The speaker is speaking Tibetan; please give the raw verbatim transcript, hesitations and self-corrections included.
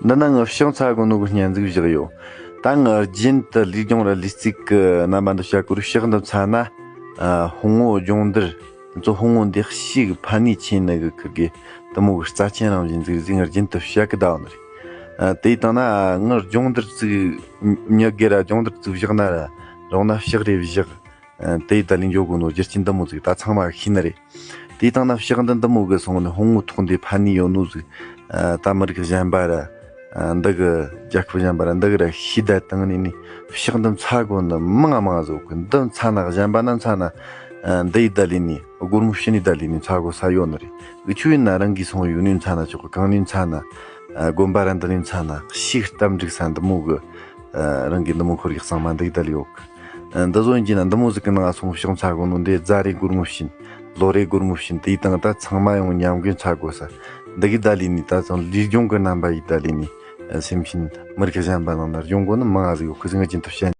འདི་ན་ངས་ཕྱག་འཚལ་དགོས་ནོ་གི་སྙན་ཚིག་བཞག་ཡོད། ད་ངས་རྒྱུན་དུ་ལུས་སྦྱོང་ར་ལུས་རྩལ་གི་རྣམ་པ་འདི་བྱ་དགོས་རུ། ཕྱག་འདི་འཚལ་ན། ཨ། ཕུང་པོ་སྦྱོང་བརྡར། ང་ཚོ་ཕུང་པོ་འདི་ཤུགས་ཕན་ནུས་ཆེ་ནི་གི་ཁུར་གི་དེ་མོ་གི་རྩ་ཆེན་རང་བཞིན་ཟིག་ཟིག་ངས་རྒྱུན་དུ་བཤད་གི་བསྡད་ནི་རེད། ཨ། དེ་ཡི་སྟེང་ན་ངས་སྦྱོང་བརྡར་ཅིག་མྱི་སྒེར་ར་སྦྱོང་བརྡར་ཅིག་བཞག་ན་ར། རོགས་ན་ཕྱག་རེ་བཞག། ཨ། དེ་ཡི་ད་ལས་འཇོག་དགོས་ནོ་རྒྱུ་རྐྱེན་འདི་མོ་ཟིག་ད་ཚང་མ་ཤེས་ནི་རེད། དེའི་སྟེང་ན་ཕྱག་འདི་འདི་མོ་གི་སོང་ནས་ཕུང་པོ་ཐོག་འདི་ཕན་ནུས་ཡོད་ནོ་ཟིག་ཨ། ད་མི་རིགས་གཞན་པ་ར། ཨ། འདི་གི་རྒྱལ་ཁབ་གཞན་པ་ར་འདི་གི་ར་ཤེས་བསྡད་བཏང་ནས་ནི་ཕྱག་འདི་འཚལ་དགོས་ནི་མང་ང་མང་ང་ཟིག་གི། འདི་འཚལ་ན་གཞན་པ་ན་འཚལ་ན། ཨ། འདི་ཡི་ད་ལས་ནི་སྒོར་མོ་བྱིན་ནི་ད་ལས་ནི་འཚལ་དགོས་ས་ཡོད་ནི་རེད། འུ་ཆོ་ཡིན་ན་རང་གིས་སོང་ཡུལ་ནས་འཚལ་ན་ཆོག་གི། གང་ནས་འཚལ་ན། ཨ། དགོན་པ་ར་འདི་ནས་འཚལ་ན་ཤུགས་བཏབ་འགྲིག་ས་འདི་མོ་གི། ཨ། རང་གི་འདི་མོ་ཁོར་ཡུག་གཙང་མ་འདི་ཡི་ད་ལས་ཡོད་གི། འདི་བཟོ་ཡིན་གྱི་ན་འདི་མོ་ཟིག་གི་ནང་སོང་ཕྱག་འཚལ་དགོས་ནོ་འདི་རྫ་རེ་སྒོར་མོ་བྱིན། ལོ་རེ་སྒོར་མོ་བྱིན། དེའི་སྟེང་ད་ཚང་མ་ཡང་མཉམ་གི་འཚལ་དགོས་ས། འདི་གི་ད་ལས་ནི་ད་ཚང་ལུས་སྦྱོང་གི་རྣམ་པ་ཡི་ད་ལས་ནི། ཨ། སེམས་ཅན་མི་རིགས་གཞན་པ་ནང་ན་སྦྱོང་དགོས་ནི་མང་ང་ཟིག་ཡོད་གི་ཟིག་ངས་རྒྱུན་དུ་བཤད།